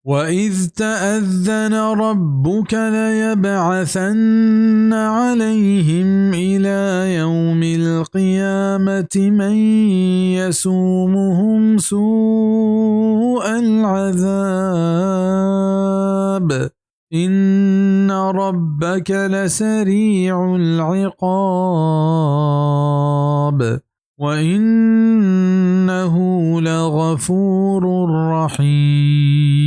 وإذ تأذن ربك ليبعثن عليهم إلى يوم القيامة من يسومهم سوء العذاب إن ربك لسريع العقاب وإنه لغفور رحيم۔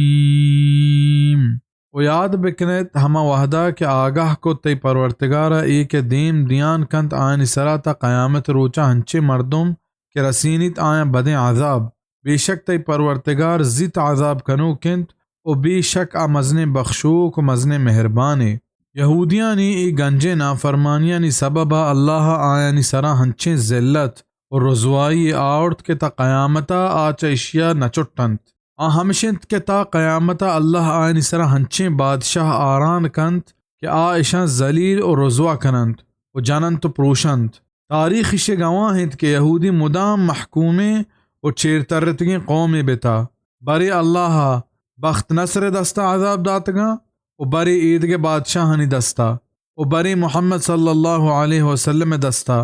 و یاد بکنیت ہما وہدا کہ آگاہ کت تئی پرورتگارا اے کہ دیم دیان کنت آیانی سرا تا قیامت روچا ہنچیں مردم کہ رسینیت آیاں بدیں عذاب۔ بے شک تئی پرورتگار زیت عذاب کنوک انت و بے شک آ مزنیں بخشوک و مزنیں مہربانے۔ یہودیانی اے گنجیں نافرمانیانی سببا اللہ آیانی سرا ہنچیں ذلت و رسوائی آورت کہ تا قیامتا آ چہ اشیا نہ چٹنت۔ آ ہمش انت کہ تا قیامتا اللہ آیانی سرا ہنچیں بادشاہ آران کنت کہ آ اشاں ذلیل و رسوا کننت و جننت و پروشنت۔ تاریخ ایشی گواہ انت کہ یہودی مدام محکومیں و چیر ترتگیں قومے بتا، برے اللہ ء بخت نصر ء دستا عذاب داتگاں و برے ایدگہ بادشاہانی دستا و برے محمد صلی اللہ علیہ وسلم ء دستا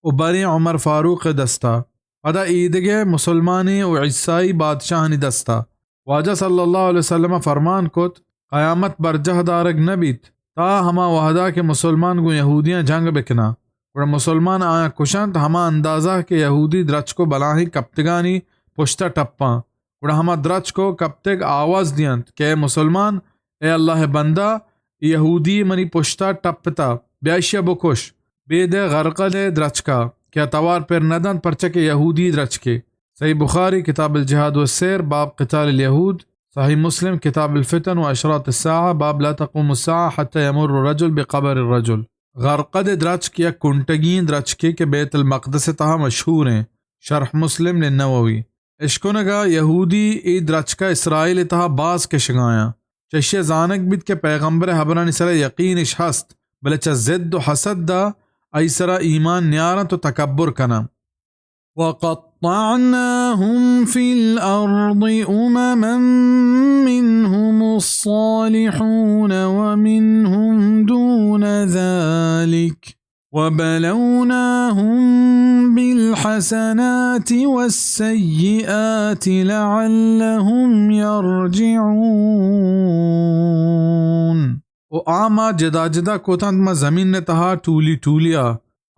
و برے عمر فاروق ء دستا، پدا ایدگہ مسلمانیں و عیسائی بادشاہانی دستا۔ واجہ صلی اللہ علیہ وسلم ء فرمان کت، قیامت برجاہ دارگ نہ بیت، تا ہما وہدا کہ مسلمان گوں یہودیاں جنگ بکناں، گڑا مسلمان آیاں کشنت، ہما اندازہ کہ یہودی درچک و بلاہیں کپتگانی پشتا ٹپاں، گڑا ہما درچک و کپتگ آواز دینت کہ اے مسلمان، اے اللہ ء بندہ، اے یہودی منی پشتا ٹپتا، بیا اشیا بکش، بیدے غرقد ء درچکا کہ آ توار پر ندنت، پرچا کہ یہودی درچکے۔ صحیح بخاری، کتاب الجہاد والسیر، باب قتال الیہود، صحیح مسلم، کتاب الفتن و اشراط الساعہ، باب لا تقوم الساعہ حتی یمر الرجل بقبر الرجل۔ غرقد درچک یک کنٹگیں درچکے کہ بیت المقدس تہا مشہور ہیں، شرح مسلم للنووی۔ اشکنگا یہودی اے درچکا اسرائیل تہا باز کشگایاں۔ چہ اشیا زانگ بیت کہ پیغمبر ہبرانی سرا یقین اش ہست، بلے چہ ضد و حسد دا آئی سرا ایمان نیارنت و تکبر کناں۔ وقطعناهم في الأرض أمما منهم الصالحون ومنهم دون ذلك وبلوناهم بالحسنات والسيئات لعلهم يرجعون۔ و آ ما جدا جدا کتنت، ما زمین تہا ٹولی ٹولیا،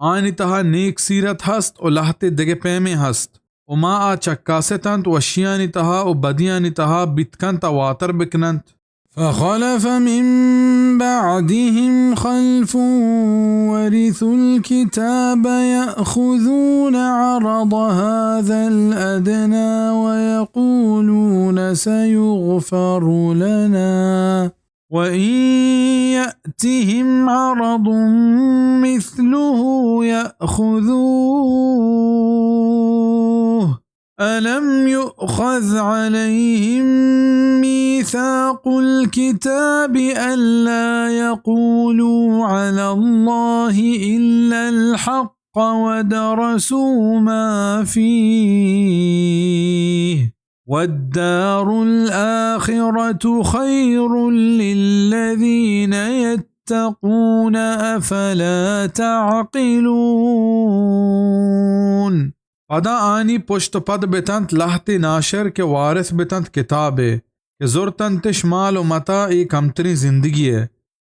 آنی تہا نیک سیرت ہست و لہتے دگہ پیمیں ہست، و ما آ چکاستنت وشیانی تہا و بدیانی تہا بیت کنت آ واتر بکننت۔ فخلف من بعدهم خلف ورثوا الكتاب يأخذون عرض هذا الأدنى ويقولون سيغفر لنا وإن يأتهم عرض مثله يأخذوه ألم يؤخذ عليهم ميثاق الكتاب ألا يقولوا على الله إلا الحق ودرسوا ما فيه والدار الآخرة خير للذين يتقون أفلا تعقلون۔ پدا آنی پشت و پد بتنت لہتے ناشر کہ وارث بتنت کتابے، کہ زرتنتش مال و متاع اے کمتریں زندگی ء،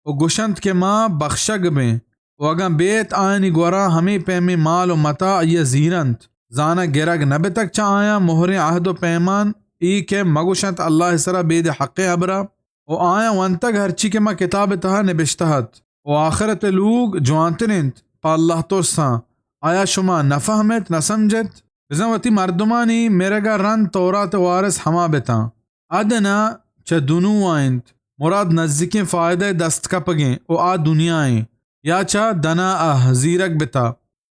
و گشنت کہ ما بخشگ بیں، و اگاں بیت آیانی گورا ہمے پیمیں مال و متاع آئی ء زیرنت، زاناں گرگ نہ بتگ چہ آیاں مہریں عہد و پیمان، اے کہ مگوشنت اللہ ء سرا بید حقیں ہبرا۔ و آیاں ونتگ ہرچی کہ ما کتاب ء تہا نبشتہ ات۔ و آخرت ء لوگ جوانتر انت پہ اللہ ترساں۔ آیا شما نہ فہمت، نہ سمجھت؟ بزاں وتی مردمانی مرگ ء رند تورات ء وارث ہما بتاں۔ ادنا چہ دنو ء انت، مراد نزیکیں فائدہ ء دست کپگیں و آ دنیا ایں، یا چہ دنا ء زیرگ بتا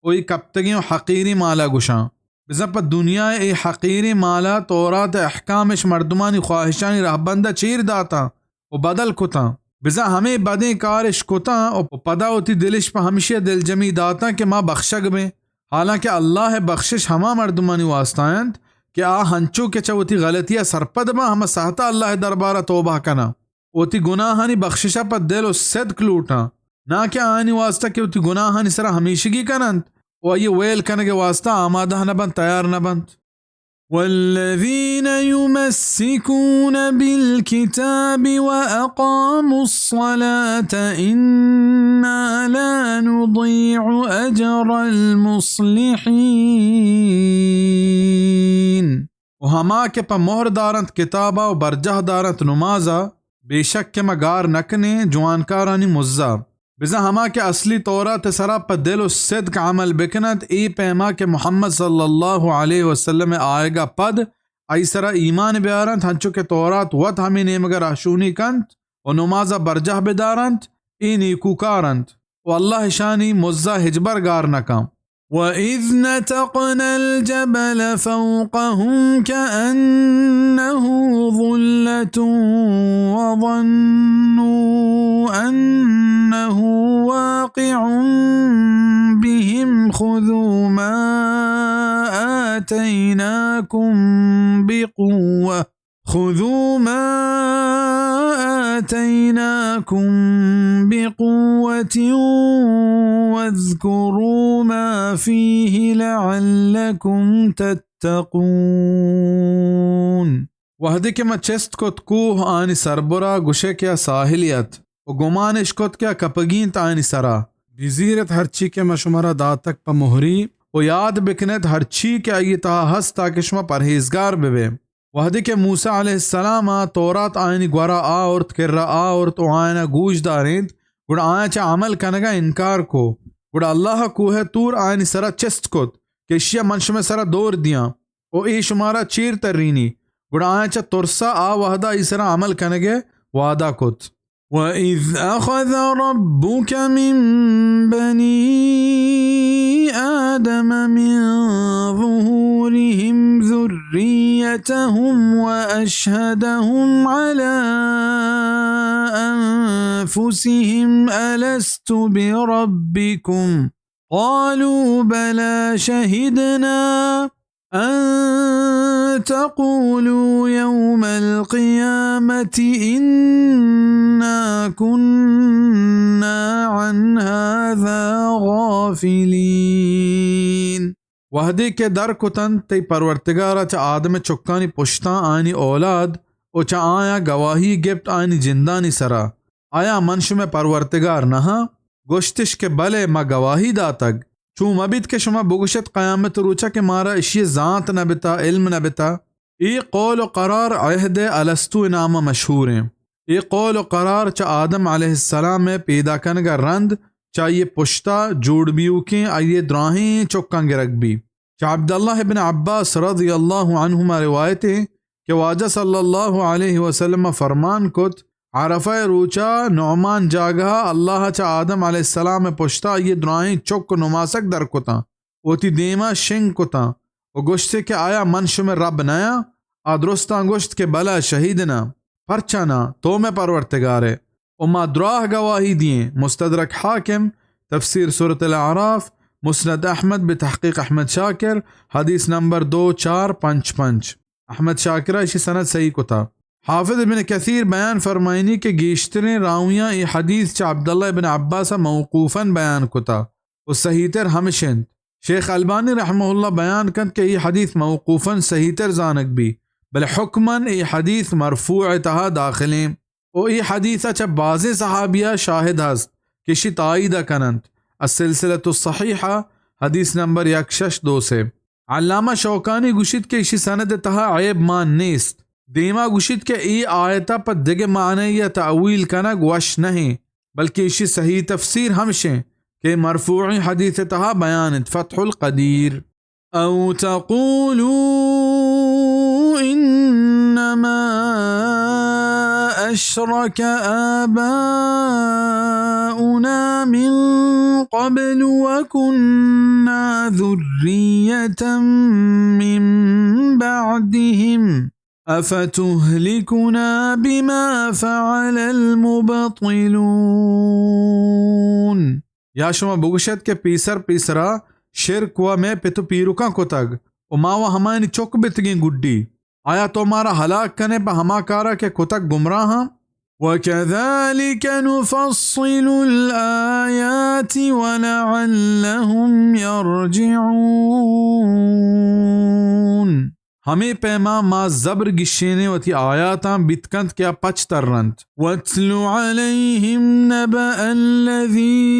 و اے کپتگیں و حقیریں مالا گوشاں۔ بزاں پہ دنیا ء اے حقیریں مالا تورات ء احکامش مردمانی خواہشانی رہبند ء چیر داتاں و بدل کتاں۔ بزاں ہمے بدیں کارش کتاں و پدا وتی دلش پہ ہمشی ء دلجمی داتاں کہ ما بخشگ بیں۔ حالانکہ اللہ ء بخشش ہما مردمانی واسطہ انت کہ آ ہنچو کہ چہ وتی غلطی ءَ سرپد باں، ہما ساہت ءَ اللہ ءِ دربار ءَ توبہ کناں، وتی گناہانی بخشش ءَ پہ دل و صدق لوٹاں، ناں کہ آیانی واسطہ کہ وتی گناہانی سرا ہمیشگی کننت و آئی ءِ ویل کنگ ءِ واسطہ آمادہ نہ بنت، تیار نہ بنت۔ والذين يمسكون بالكتاب وأقاموا الصلاة إنا لا نضيع أجر المصلحين۔ و ہما کہ پہ مہر دارنت کتابا و برجاہ دارنت نمازا، بے شک کہ ما گار نکنیں جوانکارانی مزا۔ بزاں ہما کہ اصلی تورات ءِ سرا پہ دل و صدق عمل بکننت، اے پیما کہ محمد صلی اللہ علیہ وسلم ءِ آیگا پد آئی سرا ایمان بیارنت، ہنچو کہ تورات وت ہمے نیمگا رہشونی کنت و نمازا برجاہ بدارنت، اے نیکوکارنت و اللہ اشانی مزا ہچبر گار نکن۔ وإذ نتقنا الجبل فوقهم كأنه ظلة وظنوا أنه واقع بهم خذوا ما آتيناكم بقوة خذوا ما آتيناكم بقوة واذكروا ما فيه لعلكم تتقون۔ وہدے کہ ما چست کت کوہ آنی سربرا، گشئے کہ آ ساحلے ات و گمان اش کت کہ آ کپگی انت آنی سرا۔ بزیرت ہرچی کہ ما شمارا داتگ پہ مہری و یاد بکنیت ہرچی کہ آئی تہا ہست تاکہ شما پرہیزگار ببئے۔ وہدے کہ موسی علیہ السلام ءَ تورات آیانی گورا آورت، کرا آورت و آیانا گوش دارینت، گڑا آیاں چہ عمل کنگا انکار کو۔ گڑا اللہ ءَ کوہ طور آیانی سرا چست کت کہ اشیا من شمئے سرا دور دیاں و اے شمارا چیر ترینی۔ گڑا آیاں چہ ترسا آ وہدا آئی سرا عمل کنگئے وعدہ کت۔ وإذ أخذ ربك من بني آدم من ظهورهم ذريتهم وأشهدهم على أنفسهم ألست بربكم؟ قالوا بلى شهدنا أن تقولوا يوم القيامة إنا كنا عن هذا غافلين۔ وہدے کہ در کتنت تئی پرورتگارا چہ آدم ءِ چکانی پشتاں آیانی اولاد و چہ آیاں گواہی گپت آیانی جندانی سرا، آیا من شمئے پرورتگار نہ آں؟ گوشتش کہ بلے، ما گواہی داتگ۔ چو مہ بیت کہ شما بگوشت قیامت روچا کہ مارا اشی زانت نہ بتا، علم نہ بتا۔ اے قول و قرار عہد الستو ناما مشہور ایں۔ اے قول و قرار چہ آدم علیہ السلام ءِ پیدا کنگا رند چہ آئی پشتا جوڑ بیوکیں آئی دراہیں چکاں گرگ بی۔ چہ عبداللہ ابن عباس رضی اللہ عنہما روایت ایں کہ واجہ صلی اللہ علیہ وسلم فرمان کت، عرفہ روچا نعمان جاگہا اللہ چہ آدم علیہ السلام پشتا آئی دراہیں چک و نماسگ در کتاں، وتی دیما شنگ کتاں و گوشتے کہ آیا من شمئے رب نیاں؟ آ درستاں گوشت کہ بلہ، شہیدنا، پرچا ناں، تو مئے پرورتگارئے و ما دراہ گواہی دییں۔ مستدرک حاکم، تفسیر سورۃ الاعراف، مسند احمد بتحقیق احمد شاکر، حدیث نمبر دو چار پنچ پنچ۔ احمد شاکرا اشی سند صحیح کتا۔ حافظ ابن کثیر بیان فرمائنی کہ گیشتریں راویاں اے حدیث چہ عبداللہ ابن عباسا موقوفاً بیان کتا و صحیح تر ہمش انت۔ شیخ البانی رحمہ اللہ بیان کنت کہ اے حدیث موقوفاً صحیح تر زانگ بی، بلے حکماً اے حدیث مرفوع تہا داخلیں۔ و اے حدیثا چہ بازیں صحابیا شاہد ہست کہ اشی تائیدا کننت۔ السلسلۃ الصحیحہ، حدیث نمبر یک شش دو سے۔ علامہ شوکانی گوشیت کہ اشی سند تہا عیب مان نیست۔ دیما گوشیت کہ اے آیتا پہ دگہ معنییا تأویل کنگ وش نہ ایں، بلکہ اشی صحیح تفسیر ہمشیں کہ مرفوعیں حدیث تہا بیان انت۔ فتح القدیر۔ أو تقولوا إنما أشرك آباؤنا من قبل وكنا ذرية من بعدهم أفتهلكنا بما فعل المبطلون۔ یا شما بگوشت کہ پیسر پیسرا شرک و مئے پت و پیرکاں کتگ، و ما و ہمایانی چک بتگیں گڈی۔ آیا تو مارا ہلاک کنے پہ ہما کارا کہ کتگ گمراہاں؟ وَكَذَلِكَ نُفَصِّلُ الْآيَاتِ وَلَعَلَّهُمْ يَرْجِعُونَ۔ ہمے پیما ما زبر گشینیں وتی آیاتاں، بیت کنت کہ آ پچ ترنت۔ وَاتْلُ عَلَيْهِمْ نَبَأَ الَّذِي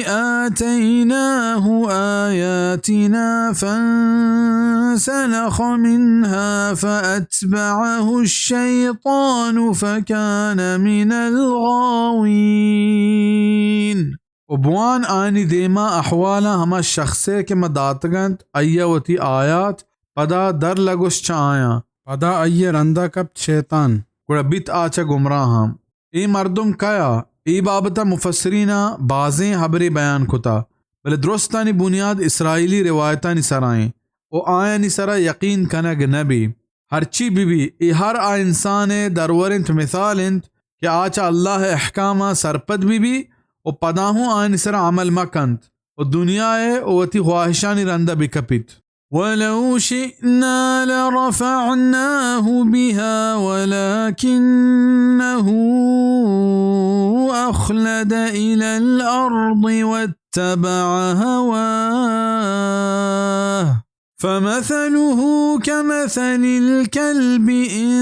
آتَيْنَاهُ آيَاتِنَا فَانْسَلَخَ مِنْهَا فَأَتْبَعَهُ الشَّيْطَانُ فَكَانَ مِنَ الْغَاوِينَ۔ و بوان آیانی دیما احوالاں ہما شخصے کہ ما داتگ انت، آئی ء وتی آیات، پدا در لگوش چہ آیاں۔ پدا آئی ء رندا کپت شیطان۔ گڑا بیت آ چہ گمراہاں۔ اے مردم کیا؟ اے بابت ء مفسریناں بازیں ہبرے بیان کتا، بلے درستانی بنیاد اسرائیلی روایتانی سرا ایں و آیانی سرا یقین کنگ نہ بی۔ ہرچی بہ بی، اے ہر آ انسان ء درور انت، مثال انت کہ آ چہ اللہ ء احکاماں سرپد بہ بی و پدا ہوں آیانی سرا عمل مہ کنت و دنیا ء و وتی خواہشانی رندا بہ کپیت۔ وَلَوْ شِئْنَا لَرَفَعْنَاهُ بِهَا وَلَكِنَّهُ أَخْلَدَ إِلَى الْأَرْضِ وَاتَّبَعَ هَوَاهُ فَمَثَلُهُ كَمَثَلِ الْكَلْبِ إِنْ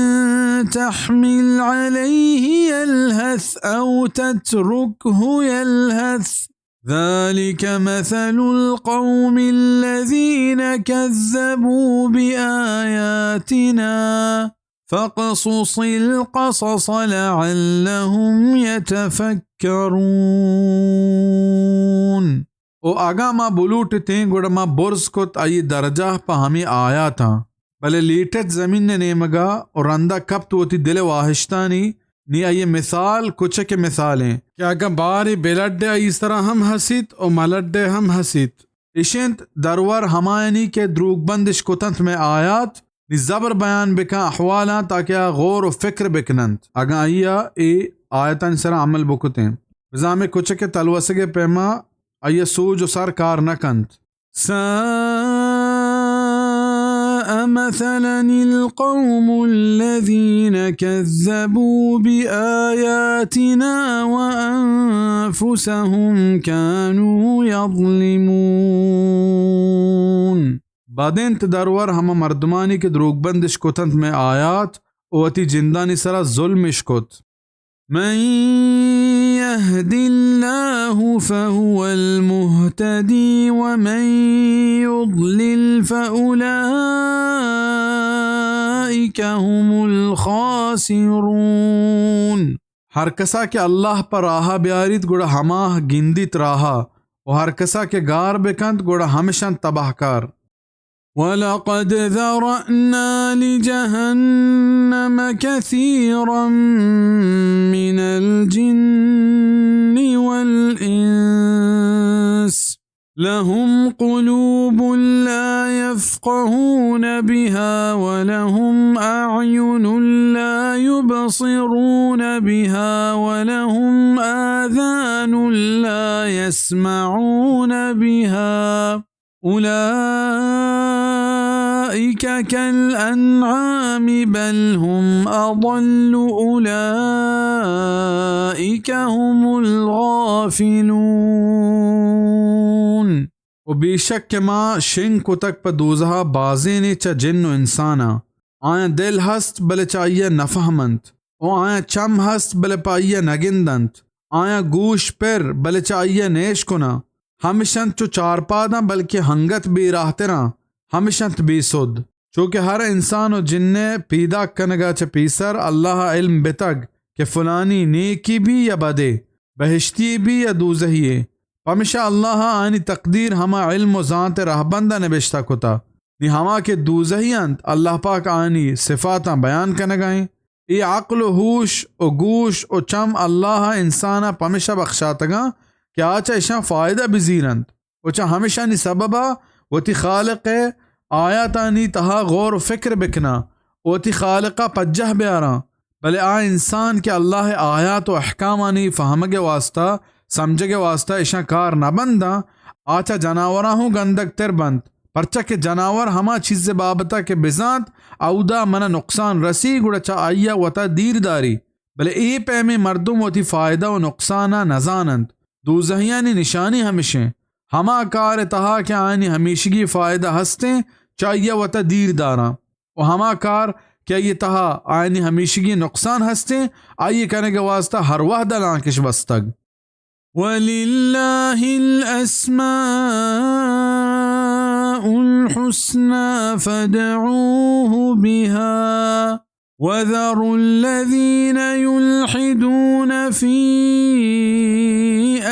تَحْمِلْ عَلَيْهِ يَلْهَثْ أَوْ تَتْرُكْهُ يَلْهَثْ ذَلِكَ مَثَلُ الْقَوْمِ الَّذِينَ كَذَّبُوا بِآيَاتِنَا فَاقْصُصِ الْقَصَصَ لَعَلَّهُمْ يَتَفَكَّرُونَ۔ و اگاں ما بلوٹتیں، گڑا ما برز کت آئی درجہ پہ ہمے آیاتاں، بلے لیٹت زمین ء نیمگا و رندا کپت وتی دل ء واہشتانی، نی آئی مثال کچک ء مثالیں کہ اگاں بارے بلڈ ء آئی سرا ہم ہسیت و ملڈ ء ہم ہسیت۔ اشنت درور ہمایانی کہ دروگ بندش کتنت مئے آیات، نی زبر بیان بکن احوالاں تاکہ آ غور و فکر بکننت۔ اگاں آئی ء اے آیتانی سرا عمل بکتیں، بزاں ہمے کچک ء تلوسگ ء پیما آئی ء سوج و سر کار نہ کنت۔ سَاءَ مَثَلًا الْقَوْمُ الَّذِينَ كَذَّبُوا بِآيَاتِنَا وَأَنفُسَهُمْ كَانُوا يَظْلِمُونَ۔ بد انت درور ہما مردمانی کہ دروگ بندش کتنت مئے آیات و وتی جندانی سرا ظلمش کت۔ مَن يَهْدِ اللَّهُ فَهُوَ الْمُهْتَدِي وَمَن يُضْلِلْ فَأُولَٰئِكَ هُمُ الْخَاسِرُونَ۔ ہر کسا کہ اللہ پہ راہا بیاریت، گڑا ہما گندیت راہا، و ہر کسا کہ گار بکنت، گڑا ہمشانت تباہ کار۔ وَلَقَدْ ذَرَأْنَا لِجَهَنَّمَ كَثِيرًا مِنَ الْجِنِّ وَالْإِنسِ لَهُمْ قُلُوبٌ لَا يَفْقَهُونَ بِهَا وَلَهُمْ أَعْيُنٌ لَا يُبْصِرُونَ بِهَا وَلَهُمْ آذَانٌ لَا يَسْمَعُونَ بِهَا أُولَٰئِكَ كَالْأَنْعَامِ بَلْ هُمْ أَضَلُّ أُولَٰئِكَ هُمُ الْغَافِلُونَ۔ و بے شک کہ ما شنگ کتگ پہ دوزہا بازینے چہ جن و انساناں۔ آیاں دل ہست، بلے چہ آئیا نفہمنت۔ و آیاں چم ہست، بلے پہ آئیا نگندنت۔ آیاں گوش پر، بلے چہ آئیا نیش کناں۔ ہمش انت چو چارپاداں، بلکہ ہنگت بے راہتراں۔ ہمش انت بے سد۔ چو کہ ہر انسان و جن ء پیداک کنگا چہ پیسر اللہ ء علم بتگ کہ فلانی نیکی بی یا بدے، بہشتی بی یا دوزہی۔ پمشا اللہ ء آیانی تقدیر ہما علم و زانت ء رہبند ء نبشتہ کتا۔ نی ہما کہ دوزہی انت، اللہ پاک آیانی صفاتاں بیان کنگا ایں۔ اے عقل و ہوش و گوش و چم اللہ ء انسان ء پمشا بخشاتگاں کہ آ چہ اشاں فائدہ بزیرنت و چہ ہمشانی سبب ء وتی خالق ء آیاتانی تہا غور و فکر بکناں و وتی خالق ء پجہ بیاراں۔ بلے آ انسان کہ اللہ ء آیات و احکامانی فہمگ ء واسطہ، سمجھگ ء واسطہ اشاں کار نہ بنداں، آ چہ جناوراں ہوں گندگ تر بنت۔ پرچا کہ جناور ہما چیز ءِ بابت ءَ کہ بزانت، اودا من ءَ نقصان رسی، گڑا چہ آئی ءَ وت ءَ دیر داری۔ بلے اے پیمیں مردم وتی فائدہ و نقصان ءَ نزاننت۔ دوزہیانی نشانی ہمشیں، ہما کار ءِ تہا کہ آیانی ہمیشگی فائدہ ہستیں، چہ آئی ءَ وت ءَ دیر داراں، و ہما کار کہ آئی ءِ تہا آیانی ہمیشگی نقصان ہستیں، آئی ءِ کنگ ءِ واسطہ ہر وہد ءَ لانکش بستگ۔ ولله الأسماء الحسنى فادعوه بها وذروا الذين يلحدون في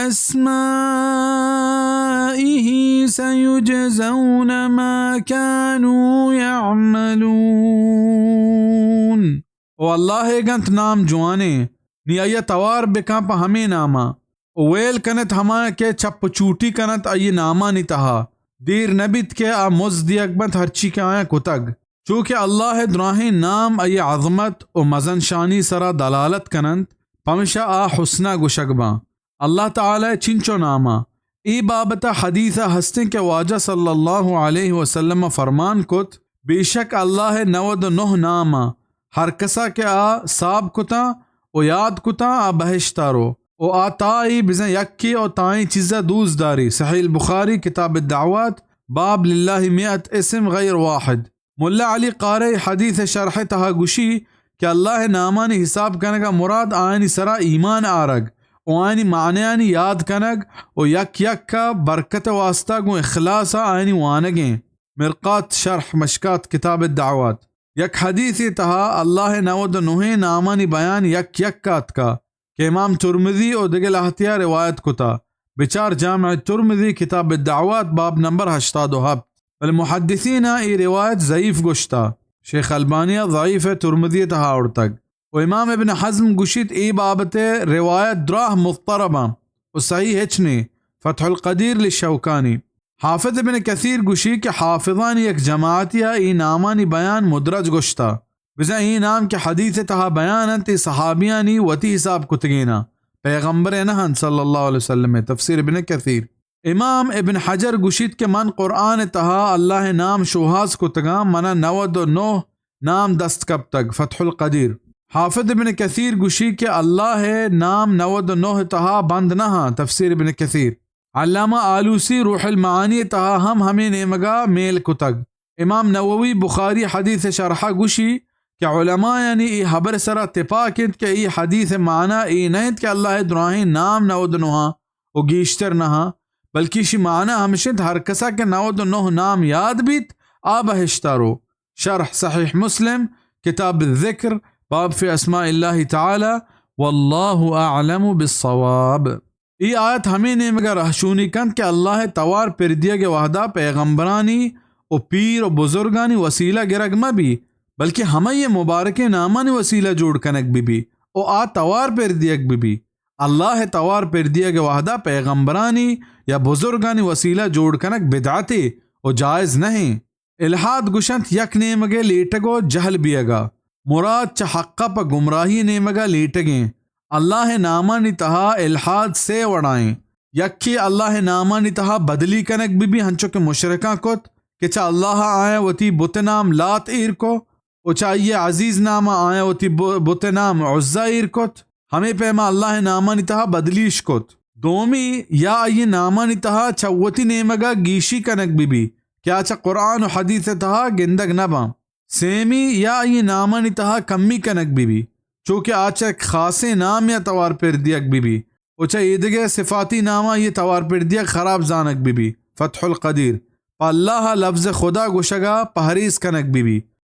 أسمائه سيجزون ما كانوا يعملون۔ و اللہ ءِ گنت نام جوانیں، نی آئی ءَ توار بکن پہ ہمے ناماں، و ویل کنت ہما کہ چپ و چوٹی کنت آئی ءِ نامانی تہا۔ دیر نہ بیت کہ آ مزد دیگ بنت ہرچی کہ آیاں کتگ۔ چو کہ اللہ ءِ دراہیں نام آئی ءِ عظمت و مزن شانی سرا دلالت کننت، پمشا آ حسنی گوشگ باں۔ اللہ تعالی ءِ چنچو ناماں۔ اے بابت ءَ حدیث ءَ ہستیں کہ واجہ صلی اللہ علیہ وسلم ءَ فرمان کت، بے شک اللہ ءِ نود و نہ نام آں، ہر کسا کہ آ ساب کتاں و یاد کتاں، آ بہشت ءَ رو، و آ تائی بزاں یکے و تائیں چیز ءَ دوست داری۔ صحیح البخاری، کتاب الدعوات، باب للہ مئت اسم غیر واحد۔ ملا علی قاری حدیث ءِ شرح ءِ تہا گوشی کہ اللہ ءِ نامانی حساب کنگ ءَ مراد آیانی سرا ایمان آرگ و آیانی معنیانی یاد کنگ و یک یک ءَ برکت ءِ واسطہ گوں اخلاص ءَ آیانی وانگیں۔ مرقات شرح مشکات کتاب الدعوات۔ یک حدیثے تہا اللہ ءِ نود و نہیں نامانی بیان یک یک ءَ آتکا کہ امام ترمذی و دگہ لہتیا روایت کتا۔ بچار جامع ترمذی کتاب الدعوات باب نمبر ہشتاد و ہپت۔ بلے محدثین ءَ اے روایت ضعیف گوشتا۔ شیخ البانی ءَ ضعیف ترمذی ءِ تہا آورتگ۔ و امام ابن حزم گوشیت، اے بابت ءَ روایت دراہ مضطرب آں و صحیح ہچ نے۔ فتح القدیر للشوکانی۔ حافظ ابن کثیر گوشی کہ حافظانی یک جماعتی ءَ اے نامانی بیان مدرج گوشتا۔ بزاں اے نام کہ حدیث ءِ تہا بیان انت، اے صحابیانی وتی حساب کتگیناں، پیغمبر ءِ نہ انت صلی اللہ علیہ وسلم۔ تفسیر ابن کثیر۔ امام ابن حجر گوشیت کہ من قرآن ءِ تہا اللہ ءِ نام شوہاز کتگاں، من ءَ نود و نہ نام دست کپتگ۔ فتح القدیر۔ حافظ ابن کثیر گوشی کہ اللہ ءِ نام نود و نہ ءِ تہا بند نہ آں۔ تفسیر ابن کثیر۔ علامہ آلوسی روح المعانی ءِ تہا ہم ہمے نیمگ ءَ میل کتگ۔ امام نووی بخاری حدیث ءِ شرح ءَ گوشی کہ علمایانی اے ہبر ءِ سرا تپاک انت کہ اے حدیث ءِ معنی اے نہ انت کہ اللہ ءِ دراہیں نام نود و نہ آں و گیشتر نہ آں، بلکہ ایشی معنی ہمش انت ہر کسا کہ نود و نہ نام یاد بیت، آ بہشت ءَ رو۔ شرح صحیح مسلم، کتاب الذکر، باب فی اسماء اللہ تعالی، واللہ اعلم بالصواب۔ اے آیت ہمے نیمگ ءَ رہشونی کنت کہ اللہ ءِ توار پر دیگ ءِ وہدا پیغمبرانی و پیر و بزرگانی وسیلہ گرگ مہ بی، بلکہ ہمائی ءِ مبارکیں نامانی وسیلہ جوڑ کنگ بہ بی و آ توار پر دیگ بہ بی۔ اللہ ءِ توار پر دیگ ءِ وہدا پیغمبرانی یا بزرگانی وسیلہ جوڑ کنگ بدعتے و جائز نہ ایں۔ الحاد گوشنت یک نیمگے لیٹگ و جہل بیگا۔ مراد چہ حق ءَ پہ گمراہی نیمگا لیٹگیں۔ اللہ ءِ نامانی تہا الحاد سے وڑائیں۔ یکے اللہ ءِ نامانی تہا بدلی کنگ بہ بی، ہنچو کہ مشرکاں کت کہ چہ اللہ ءَ آیاں وتی بت نام لات ایر کو و چہ آئی ءِ عزیز نام ءَ آیاں وتی ب-، بت نام عزی ایر کت۔ ہمے پیما اللہ ءِ نامانی تہا بدلیش کت۔ دومی، یا آئی ءِ نامانی تہا چہ وتی نیمگا گیشی کنگ بہ بی کہ آ چہ قرآن و حدیث ءِ تہا گندگ نہ باں۔ سیمی، یا آئی ءِ نامانی تہا کمی کنگ بہ بی، چو کہ آ چہ یک خاصیں نامے ءَ توار پر دیگ بہ بی و چہ ایدگہ صفاتی ناماں آئی ءِ توار پر دیگ خراب زانگ بہ بی۔ فتح القدیر۔ پہ اللہ ءَ لفظ خدا گوشگا پہریز کنگ بہ بی۔